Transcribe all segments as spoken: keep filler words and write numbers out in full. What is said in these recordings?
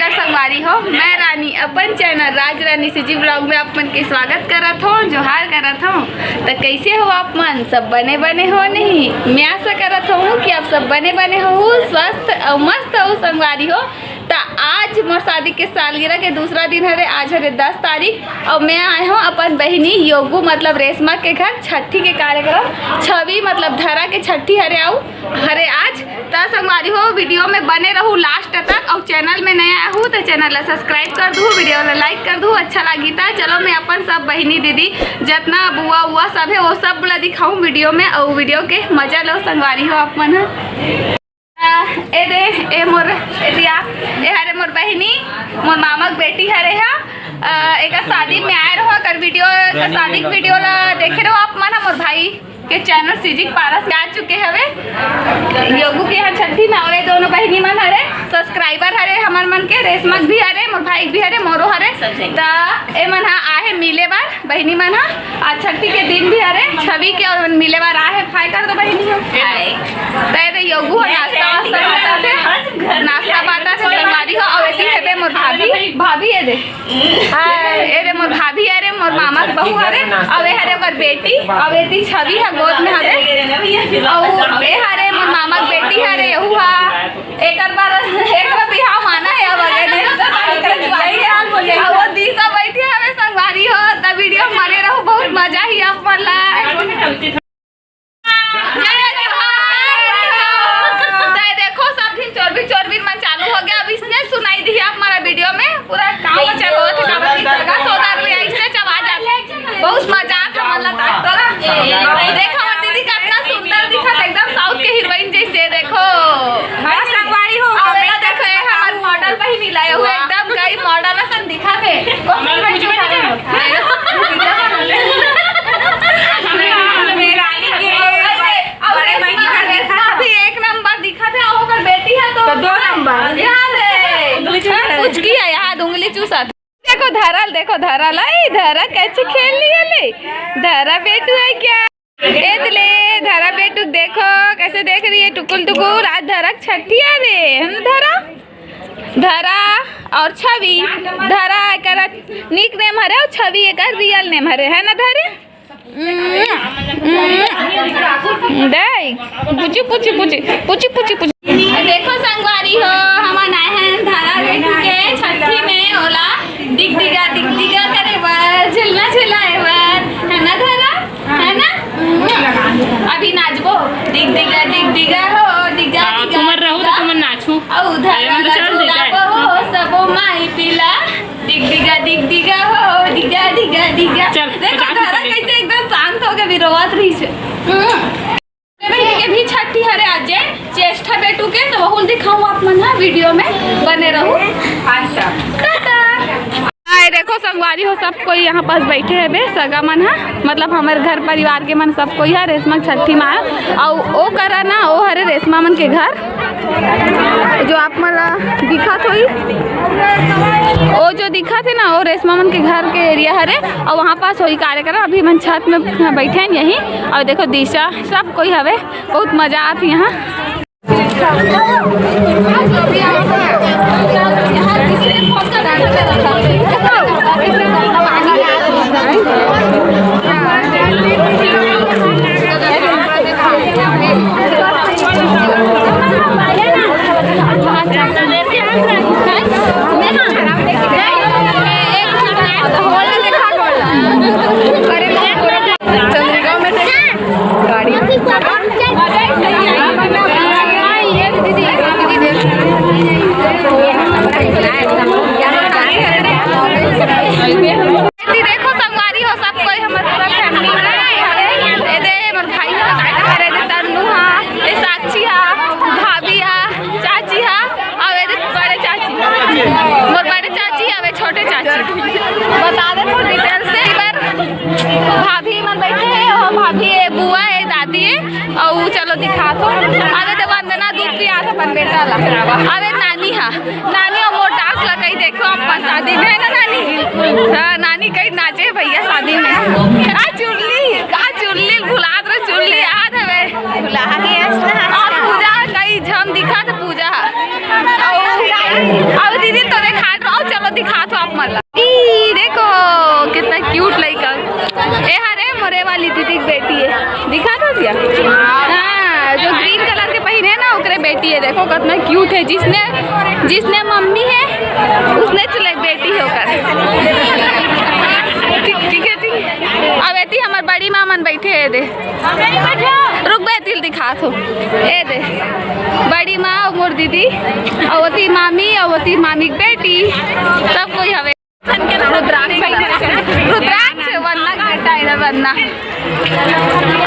नमस्कार संगवारी हो, मैं रानी अपन चैनल राज रानी सीजी ब्लॉग में आप मन के स्वागत करत हो, जोहार करत हो। त कैसे हो आप मन? सब बने बने हो नहीं? मैं आशा करत हूँ कि आप सब बने बने हो, स्वस्थ और मस्त हो संगवारी हो। त आज मोर शादी के सालगिरह के दूसरा दिन हरे, आज हरे दस तारीख, और मैं आए हूँ अपन बहिनी योगू मतलब रेशमा के घर छठी के कार्यक्रम, छवि मतलब धरा के छठी हरे, आऊ हरे आज। त संगवारी हो, वीडियो में बने रहू लास्ट तक, और चैनल में नया आहू त चैनल ला सब्सक्राइब कर दू, वीडियो ला लाइक कर दू, अच्छा लागी त। चलो मैं अपन सब बहिनी दीदी जतना बुआ उआ सब है वो सब ला दिखाऊं वीडियो में, और वीडियो के मजा लो संगवारी हो आप मन ह। आ, ए दे, ए मोर, ए दिया, ए हरे मोर बहिनी, मोर मामा के बेटी हरे हा। आ, एकर शादी में आए रहो, एकर वीडियो, एकर शादी के वीडियो ला देखे रहो आप मन ह। मोर भाई के चैनल सीजी के पारस में आ चुके हवे। योगू के यहाँ छठी में आवे दोनों बहिनी मन हरे, सब्सक्राइबर हरे हमर मन के, रेशमा के भी हरे, मोर भाई के भी हरे, मोरो हरे। त ए मन ह आहे मिले बर, बहिनी मन ह। आज छठी के दिन भी हरे, छवि के और मिले बर आहे। हाय कर दो बहिनी हो। हाय। त ए दे योगू ह नाश्ता वास्ता बांटा थे, नाश्ता बांटा थे संगवारी हो। और एती हेबे मोर भाभी, भाभी ए दे। हाय, ए दे मोर भाभी हरे, मोर मामा के बहू हरे, अउ ए हरे ओकर बेटी, अउ एती छवि ह गोद में हरे, अउ ए हरे मोर मामा के बेटी हरे, यहू ह। एकर बर, एकर बिहाव माना है अब अगे ने। अउ वो दीसा बैठे हवे संगवारी हो, त वीडियो में बने रहू, बहुत मजा ही आप मन ला। जय जोहार। जय, देखो, सब दिन चोरबीर चोरबीर मन चालू हो गया। अब इसने सुनाई दी आप हमारा वीडियो में पूरा काम चलो थे, काबर की जगह सोदार में इसने चबा जाते। बहुत मजा आता मन लगता है। देखो हमारी दीदी कितना सुंदर दिखा, एकदम साउथ के हीरोइन जैसे। देखो भाई संगवारी हो, अब ये देखो, ये हमारे मॉडल बहिनी लाए हुए, एकदम गई मॉडल असन दिखा थे। रानी के बड़े बहिनी का देखा। अभी एक नंबर दिखा थे, ओकर बेटी है तो तो दो नंबर। यहाँ ले। कुछ की है, यहाँ उंगली चूसा। देखो धरल, देखो धरल, आई धरा कैसे खेल लिया ले। धरा बेटू है क्या? ए ले धरा बेटू, देखो कैसे देख रही है टुकुल टुकुल। आज धरा छठी है रे, है ना धरा? धरा और छवि। धरा एकर निक नेम हरे और छवि एकर रियल नेम हरे, है ना धरे? दे पुचू पुचू पुचू पुचू पुचू पुचू। देखो संगवारी हो, हमन आए हैं धरा बेटू के छठी में, ओला डिग डिगा डिग डिगा करे बर, झुलना झुलाए बर, है ना धरा? है ना? अभी नाचबो, डिग डिगा डिग डिगा हो, डिगा हाँ, डिगा तुमन रहू तो डिगा। तुमन नाचू। अउ धरा अरे, हम तो ला चढ़ झुलाबो देते हैं। हो, सबो माई पिला। डिग डिगा डिग डिगा हो, डिगा डिगा डिगा। चल, देखो पचास रुपए धरा ले। कैसे एकदम शांत हो गए, अभी रोवत रही छे। हम्म। बहिनी के भी छठी हरे आज, ज्येष्ठा बेटू के, तो वहू ल दिखाऊं आप मन ह वीडियो में, बने रहू। अच्छा। टाटा। आए देखो संगवारी हो, सब कोई यहाँ पास बैठे है बे, सगा मन ह, मतलब हमर घर परिवार के मन सब कोई ह रेशमा के छठी माँ। अउ ओ करा ना, ओ हरे रेशमा मन के घर, जो आप मन ला दिखत होई, ओ जो दिखत है ना, ओ रेशमा मन के घर के एरिया हरे। अउ वहाँ पास होई कार्यक्रम, अभी मन छत में बैठे हैं यहीं। अउ देखो दिशा, सब कोई हवे, बहुत मजा आत यहाँ। देखो संगवारी हो, सब कोई हमर पूरा फैमिली में। ए दे हमर भाई हा, अरे दे तन्नू हा, ए साक्षी हा, भाभी हा, चाची हा, अउ ए दे बड़े चाची, मोर बड़े चाची, अउ ए छोटे चाची। बता दे पूरा डिटेल से। एक बार भाभी मन बैठे हैं, और भाभी ए बुआ ए दादी ए, अउ चलो दिखा तो। अबे तो वंदना दूध पिया था अपन बेटा ला। अबे नानी हा, नानी अउ मोर डांस ला कहीं देखो अपन शादी में, है ना नानी? हाँ, नानी कहीं नाचे भैया शादी में। आ चुल्ली, आ चुल्ली भुलात रहे, चुल्ली याद हवे। भुला गए। आ पूजा कहीं झम दिखा तो पूजा। अउ, अउ दीदी तो देख दिखात हो आप मन ला। ई देखो, कितना क्यूट लइका। ए हरे मोरे वाली दीदी के बेटी है, दिखात हो दिया? हाँ, जो ग्रीन कलर के पहिने ना, ओकरे बेटी है। देखो कितना क्यूट है। जिसने, जिसने मम्मी है, उसने चले बेटी है ओकर। ठीक, ठीक है, ठीक। अब एती हमर बड़ी माँ मन बैठे है दे। रुक बे, तिल दिखात हो। ए दे, बड़ी माँ अउ मोर दीदी, अउ ओती मामी, अउ ओती मामी के बेटी, सब कोई हवे। रुद्राक्ष, रुद्राक्ष, वंदना घाटा है, वंदना।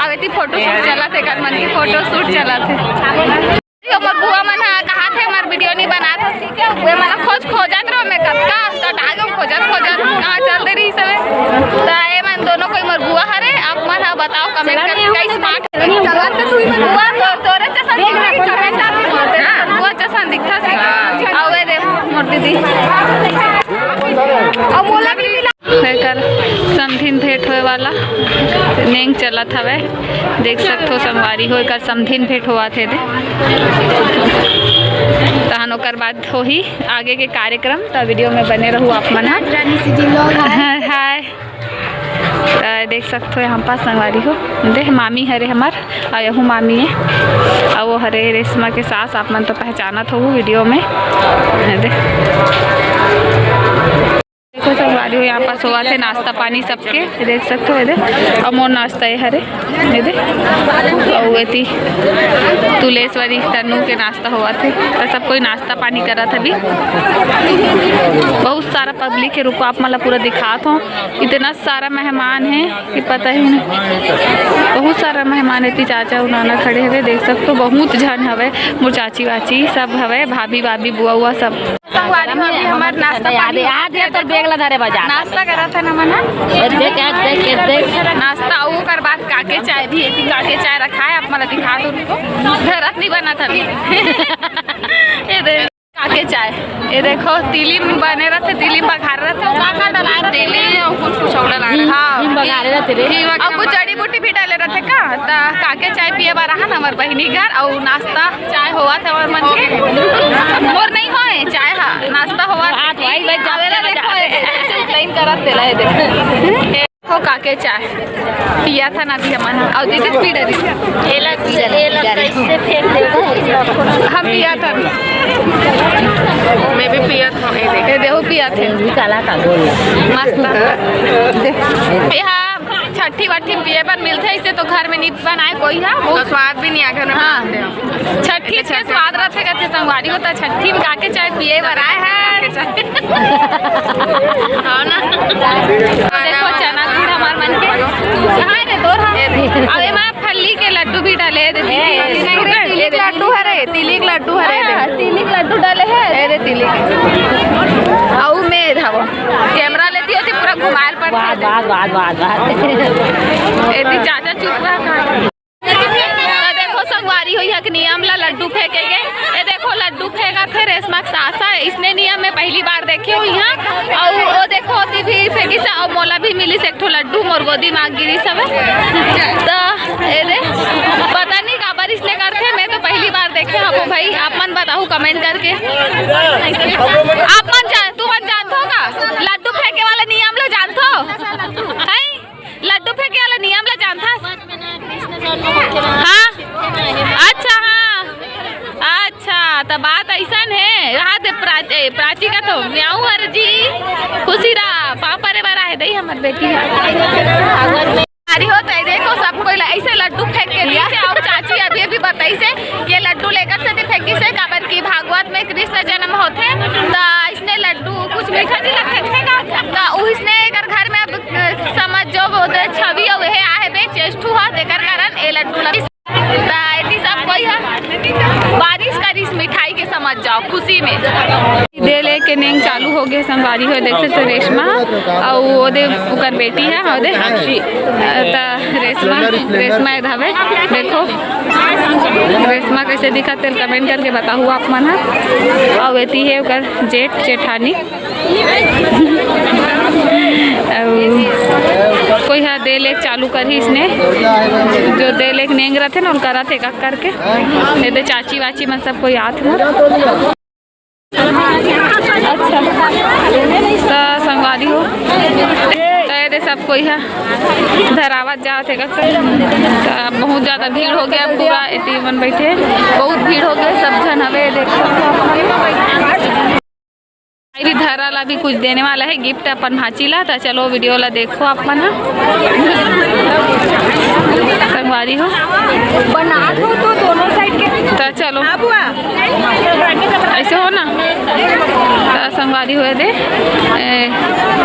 अब एती फोटो शूट चलत है, कर मन की फोटो शूट चलत है। हमर बुआ मन ह कहाथे हमर वीडियो नहीं बनात हस, ठीक है? वे मन खोज, खोजत रहो, मैं कतका स्टार्ट आ गयो, खोजत, खोजत कहाँ चलते रही सबे। त ए मन दोनों कोई मोर बुआ हरे, आप मन ह बताओ कमेंट करके, कई स्मार्ट। बुआ तो तोरे जैसा दिखता है, बुआ जैसा दिखता है। अउ ए दे मोर दीदी। अउ मोला भी मिला। एकर समधिन भेंट होए वाला नेंग चलत हवय। देख सकथो संगवारी हो, एकर समधिन भेंट होवत हे दे। तहन ओकर बाद होही आगे के कार्यक्रम, त वीडियो में बने रहू आप मन ह। रानी सीधी लोग है। हाय। त देख सकथो यहाँ पास संगवारी हो, दे मामी हरे हमर, अउ यहू मामी है, अउ वो हरे रेशमा के सास, आप मन तो पहचानत होहू वीडियो में। दे। देखो संगवारी हो, यहाँ पास होवत हे नाश्ता पानी सबके, देख सकथो एदे। अउ मोर नाश्ता ए हरे, एदे। अउ एती तुलेश्वरी तन्नू के नाश्ता होवत हे, त सब कोई नाश्ता पानी करत हे अभी। बहुत सारा पब्लिक हे, रुको आप मन ला पूरा दिखात हों, इतना सारा मेहमान हे कि पता ही नहीं। बहुत सारा मेहमान, एती चाचा अउ नाना खड़े हवे, देख सकथो बहुत झन हवे, मोर चाची वाची सब हवे, भाभी भाभी बुआ उआ सब। संगवारी हो, अभी हमर नाश्ता पानी याद है, तोर बैग ला धरे बजा। नाश्ता करत हे ना मन ह। देख, देख, देख, देख। नाश्ता अउ ओकर बाद काके चाय भी, एती काके चाय रखा है, आप मन ला दिखा दो रुको। धरत नहीं बनत अभी। ये दे काके चाय। ये देखो, तिली बने रहथे, तिली बघारे रहथे, का का डलाए रहथे? तिली अउ कुछ कुछ अउ डलाए रहथे। हाँ। तिली बघारे रहथे रे। अउ कुछ जड़ी बूटी भी डाले रहथे का? त काके चाय पिए बर आहा ना हमर बहिनी घर, अउ नाश्ता चाय होवत हे हमर मन के। मोर नहीं होए चाय हा, नाश्ता होवत हे। आवेला देखो, ऐसे उतलाइन करत तेला, ये देखो। देखो काके चाय पियत हन अभी हमन ह। अउ दीदी पी डरी। एला, एला कैसे फेंक देबो? हम पियत हन। मैं भी पियत हूँ, ये देख। ये देहू पियत हे। निकाला का गोल। मस्त। यहाँ छठी वट्ठी पिए बर मिलथे, इसे तो घर में नहीं बनाए कोई ह। वो तो स्वाद भी नहीं आ घर में हाँ। बनाते हो। छठी के स्वाद रथे, कथे संगवारी हो, त छठी में काके चाय पिए बर आए हैं। हाँ ना। देखो चना गुड़ हमार मन के। हाँ रे, तोर हाँ। अब एमा फल्ली के लड्डू भी डाले हे दीदी। ए, तिली के लड्डू हरे, तिली के लड्डू हरे। हाँ, तिली के लड्डू डाले हे। ए रे तिली के। अउ मैं धावो। कैमरा लेती होती पूरा घुमाल पड़ता। वाह, वाह, वाह, वाह, वाह। ए दी चाचा चुप रहा। त देखो संगवारी हो, इहाँ के नियम ला लड्डू फेंके के। ए देखो लड्डू फेंकत हे रेशमा के सास ह। इसने नियम मैं पहली बार देखे हूँ इहाँ। अउ ओ देखो ओती भी फेंकिस हे, अउ मोला भी मिलिस एक ठो लड्डू, मोर गोदी म गिरिस हवे। त ए दे पता नहीं काबर इसने करथे, मैं तो पहली बार देखे हूँ भाई। आप मन बताहू कमेंट करके। आप मन जान, तू मन जानथो का लड्डू फेंके वाला नियम ला जानथो? हैं? लड्डू फेंके वाला नियम ला जानथस? हाँ? अच्छा, हाँ। अच्छा, त बात अइसन हे। हाँ, दे प्राच-, ए, प्राची का तो म्याऊ हर जी। खुशी रहा, पाँव परे बर आहे दई हमर बेटी ह। अरे हो, त देखो, सब कोई ला-, ऐसे लड्डू फेंक के दिए हे, अउ चाची अभी अभी बताइस हे, ये लड्डू लेकर से फेंकिस हे, काबर कि भागवत में कृष्ण जन्म होथे, त इसने लड्डू कुछ मीठा जी ला फेंकथे का, त उसने एकर घर में अब, अ, समझ जो वो दे छवि अउ हे आहे बे चेष्टू ह, तेकर कारण ए लड्डू ला। त एती सब कोई ह बारिश करिस मिठाई के, समझ जाओ, खुशी में। दे लेके नेंग चालू हो गए संगवारी हो, देख सकते रेशमा अउ ओदे ओकर बेटी है, ओदे त रेशमा, रेशमा एदे हवे, देखो रेशमा कैसे दिखत तेल कमेंट करके बताहू आप मन ह। अउ एती हे ओकर जेठ जेठानी। अउ कोई ह दे लेक चालू करही इसने, जो दे लेक नेंग रथे ना, ओला करत हे का करके। एदे चाची वाची मन सब कोई आत हे। अच्छा। कोई ह धरावत जात हे का? त बहुत ज्यादा भीड़ हो गया, पूरा एती मन बैठे, बहुत भीड़ हो गया, सब झन हवे, देख सकथो आप। अभी धरा ला भी कुछ देने वाला है गिफ्ट अपन भांची ला, त चलो वीडियो ला देखो आप मन ह। संगवारी हो, बनात हो तो दोनों साइड के। त चलो। ऐसे हो ना। त संगवारी हो दे, ए,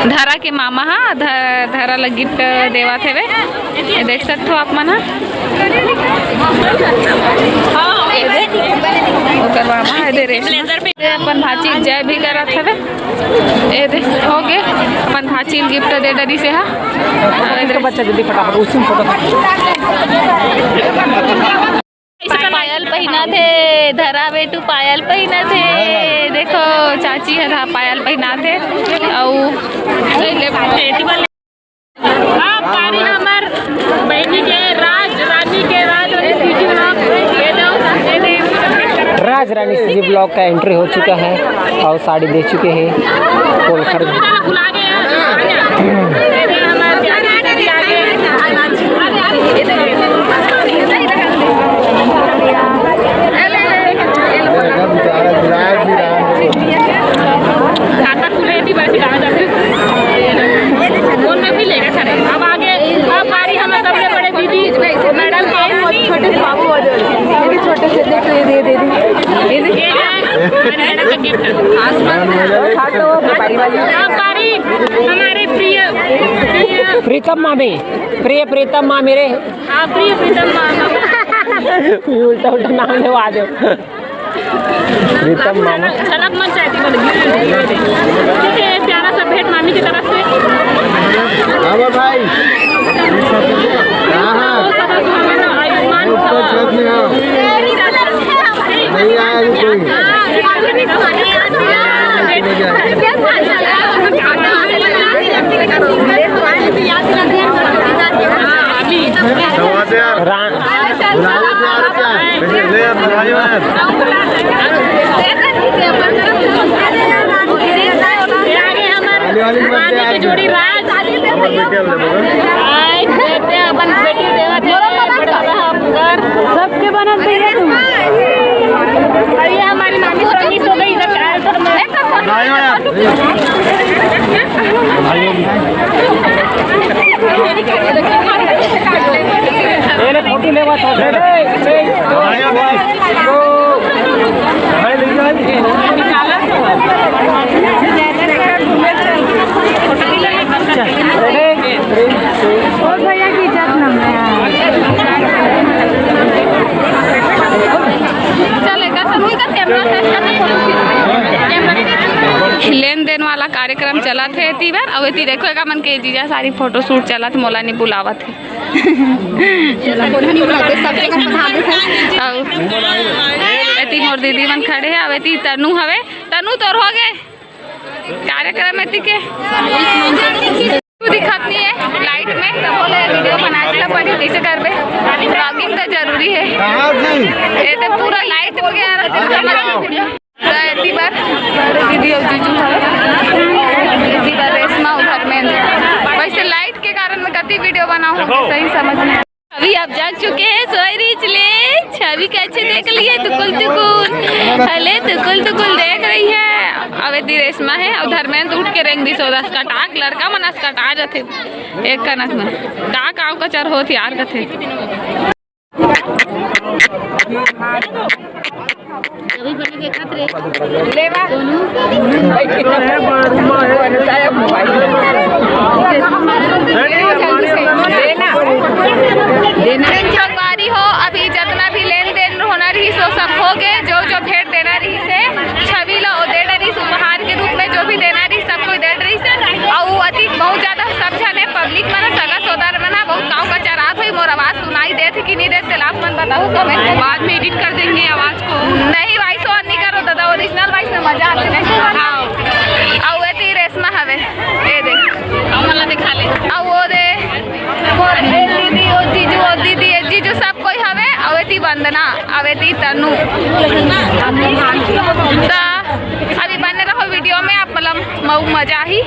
धरा के मामा हा ध-, धरा ला गिफ्ट देवत हेवे। ये देख सकथो आप मन ह। ये दे, ओकर मामा हे दे रेशमा। ये अपन भांची जय भी करत हवे। ये दे, हो गे, अपन भांची ल गिफ्ट दे डरी से हा। बच्चा जल्दी फटाफट उसी में फोटो। पायल पहिनाथे, धरा बेटू पायल पहिनाथे। देखो चाची ह पायल पहिनाथे। अउ आप पारी हमर बहिनी के राज रानी के राज रानी सीजी ब्लॉग, ये दो, ये दे। राज रानी सीजी ब्लॉग का एंट्री हो चुका है और साड़ी दे चुके हैं। कोलखर भुला गए हैं। खाता खुले थी बस, कहाँ जाते? फोन में भी लेगा सारे। अब आगे, अब बारी हमें सबसे बड़े दीदी, मैडम के छोटे से बाबू आ जाओ। ये भी छोटे से देख, ये दे, दे, दे। ये दे। ये है मैडम का गिफ्ट। हाँ, तो वो व्यापारी वाली। अब बारी हमारे प्रिय, प्रिय प्रीतम मामी, प्रिय प्रीतम मामी रे। हाँ, प्रिय प्रीतम मामा। उल्टा उल्टा नाम लेवा दो। प्रीतम मामा। झलक मन चाहती बोले। ठीक है, प्यारा सा भेंट मामी की तरफ से। हाँ भाई। हाँ, हाँ। आयुष्मान उसको छत में आओ। नहीं आया अभी कोई। हाँ, अभी। तो वहाँ से यार। रा- ले यार, मंगाइयो यार। ये आगे हमारे, आने वाली मत दे हमारे यार। जोड़ी राज। हमारे बेटे वाले बोलो। आए, बेटे, अपन बेटी देवा थे, बड़ा रहा घर। सबके बनत भैया तुम। और ये हमारी मामी सोनी सो गई, इधर आए तो मैं मंगाइयो यार। भाइयों भी। ये ले फोटो लेवा था। भाइयों भी। और भैया की इज्जत ना है। चल, एक बार समूह का कैमरा सेट करते हैं। लेन देन वाला कार्यक्रम चलत हे एती बर, अउ एती देखो, एका मन के जीजा सारी फोटो शूट चलत, मोला नहीं बुलावत हे। सब जगह पधार देथे। अउ एती मोर दीदी मन खड़े हे, अउ एती तनु हवे। तनु, तोर हो गे कार्यक्रम एती के? तू दिखत नहीं है लाइट में, तो बोले वीडियो बनाए ला पड़ी, कैसे करबे? ब्लॉगिंग तो जरूरी है। कहाँ जी? ये तो पूरा लाइट हो गया। तो एती बार दीदी और जीजू हवे, एती बार रेशमा उधर में। वैसे लाइट के कारण मैं कति वीडियो बनाऊँ, सही समझ में। अभी आप जाग चुके हैं, सोए रही चले। छवि कैसे देख लिए, टुकुल टुकुल, हले टुकुल टुकुल देख रही है। अब एती रेशमा है और धर्मेंद्र उठ के रेंग दिस, दस कटाक लड़का मन दस कटा जाते। एक कनक में का काव कचर होत यार कथे। अभी बने देखत रे। लेवा। दोनों। लेना। देना। संगवारी हो, अभी जितना भी लेन देन होना रही, सो सब हो गए। जो जो भेंट देना रही से, छवि ला ओ दे डरी, उपहार के रूप में जो भी देना रही, सब कोई दे डरी से। अउ अति बहुत ज्यादा सब झने पब्लिक मन, सगा सोदर मन ह बहुत काव कचरात होई। मोर आवाज सुनाई देत हे कि नहीं देत, तेला आप मन बताओ कमेंट में। बाद में एडिट कर देंगे आवाज को। नहीं, वॉइस ओवर नहीं करो दादा, ओरिजिनल वॉइस में मजा आथे। हाँ। अउ एती रेशमा हवे, ए दे। अउ वाला दिखा ले। अउ वो दे। ए दीदी, ओ जीजू, ओ दीदी, ए जीजू, सब कोई हवे। अउ एती वंदना, अउ एती तनु। त अभी बने रहो वीडियो में, आप मतलब बहुत मजा आही।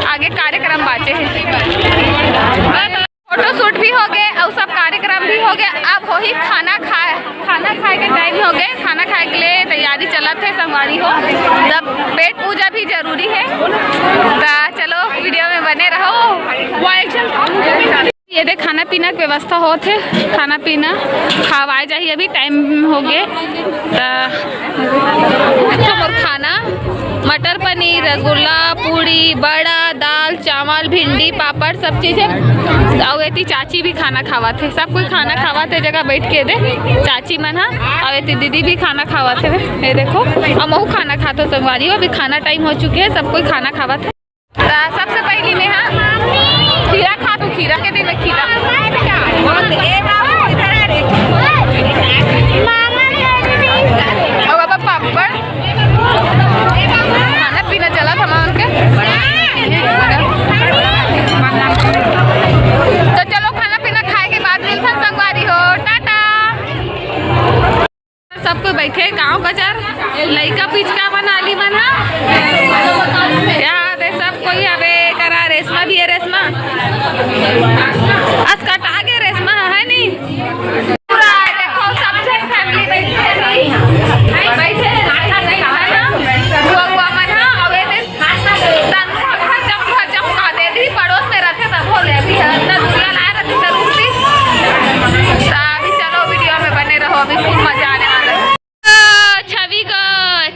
आगे कार्यक्रम बाचे हे। फोटो शूट भी हो गए और सब कार्यक्रम भी हो गए। अब होही खाना खाए, खाना खाए के टाइम हो गए। खाना खाए के लिए तैयारी चलत हे संगवारी हो। तब पेट पूजा भी जरूरी है। तो चलो वीडियो में बने रहो। ये दे खाना पीना के व्यवस्था होत हे। खाना पीना खवाए जाही, अभी टाइम हो गए। त देखो मोर खाना, मटर पनीर, रसगुल्ला, पूड़ी, बड़ा, दाल, चावल, भिंडी, पापड़, सब चीज है। अउ एती चाची भी खाना खावत हे, सब कोई खाना खावत हे जगह बैठ के दे चाची मन हा। अउ एती दीदी भी खाना खावत हे, ये देखो। अउ महू खाना खात हो संगवारी हो, अभी खाना टाइम हो चुके है, सब कोई खाना खावत है। त सबसे पहली में हा खीरा खात हूँ, खीरा के दिन में खीरा। और बाबा पापड़, खाना पीना चला था माँ उनके। तो चलो खाना पीना खाए के बाद मिलता संगवारी हो, टाटा। सब कोई बैठे गांव गजर, लइका पिचका मन आली मन हा। यहाँ दे सब कोई हवे करा, रेशमा भी है, रेशमा। अस कटा के रेशमा है नी। पूरा देखो सब झन फैमिली बैठे है। बैठे है, बैठे है, बुआ, बुआ मन हा, अउ ये दे तन भजम भजम का दे दी, पड़ोस में रखे तब हो ले, अभी है, इतना दूरिया लाए रखे जरूर थी। तो अभी चलो वीडियो में बने रहो, अभी खूब मजा आने वाला है। ओ, छवि को,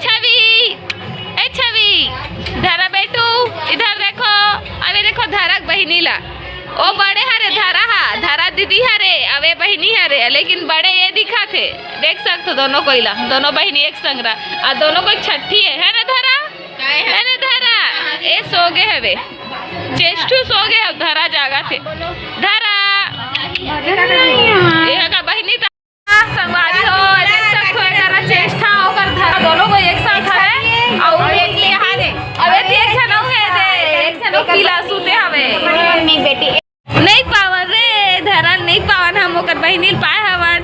छवि, ए छवि, धरा बेटू, इधर देखो, अबे देखो धरा के बहिनी ला, ओ बड़े हरे धरा हा, धरा दीदी हरे, अबे बहिनी हरे, लेकिन बड़े ये दिखा थे, देख सकते हो दोनों कोई ला, दोनों बहिनी एक संग रहा, आ दोनों कोई छठी है, है ना धरा? है ना धरा? ए सो गए हवे, चेष्टू सो गए हवे, धरा जागा थे, धरा, ये का बहिनी संगवारी हो, देख सकत हो, एकरा चेष्टा ओकर धरा दोनों को एक साथ है। अउ एक यहाँ दे, अबे तो एक झन अउ है दे, एक झन अउ पीला सूते हवे। मम्मी बेटी। नहीं पावन रे, धरा नहीं पावन, हम ओकर बहिनी ल पाए हवन।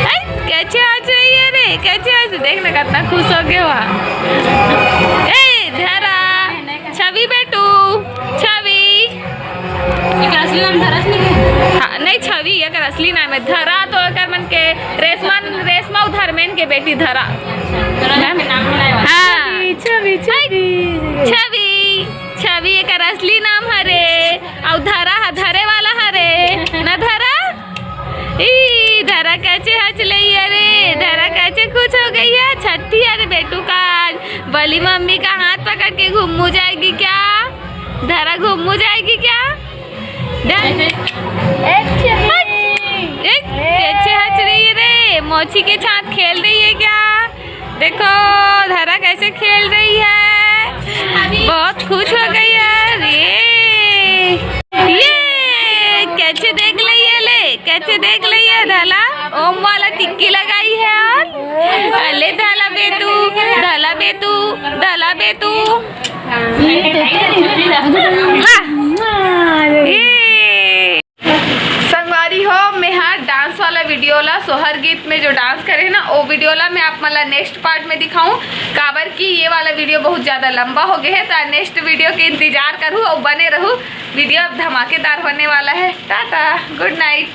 आई, कैसे हंस रही है रे, कैसे हंस, देख ना कितना खुश हो गया हुआ। ए, धरा, छवि बेटू, छवि। एकर असली नाम धरस नहीं है। हाँ, नहीं, छवि एकर असली नाम है। धरा तो एकर मन के रेशमा, रेशमा अउ धर्मेन के बेटी धरा। धरा के नाम बनाए वाला। हाँ। छवि, छवि, छवि। छवि, छवि एकर असली नाम हरे, अउ धरा ह धरे वाला हरे। ना धरा? ई धरा कैसे हंस ले अरे, धरा कैसे खुश हो गई है। छठी अरे बेटू का आज बली मम्मी का हाथ पकड़ के घूमू जाएगी क्या? धरा घूमू जाएगी क्या? धरा। एक, एक, कैसे हंस रही है रे? मोची के साथ खेल रही है क्या? देखो धरा कैसे खेल रही है, बहुत खुश हो गई है। ये, ये कैसे देख रही है ले, कैसे देख रही है धला? ओम वाला टिक्की लगाई है और अले धला बेतू, धला बेतू, धला बेतू। हाँ। ये संगवारी हो, मैं हा डांस वाला वीडियो ला, सोहर गीत में जो डांस करे ना, वो वीडियो ला मैं आप मन ला नेक्स्ट पार्ट में दिखाऊं, काबर कि ये वाला वीडियो बहुत ज्यादा लंबा हो गया है। तो नेक्स्ट वीडियो के इंतजार करू और बने रहू, वीडियो अब धमाकेदार होने वाला है। टाटा, गुड नाइट।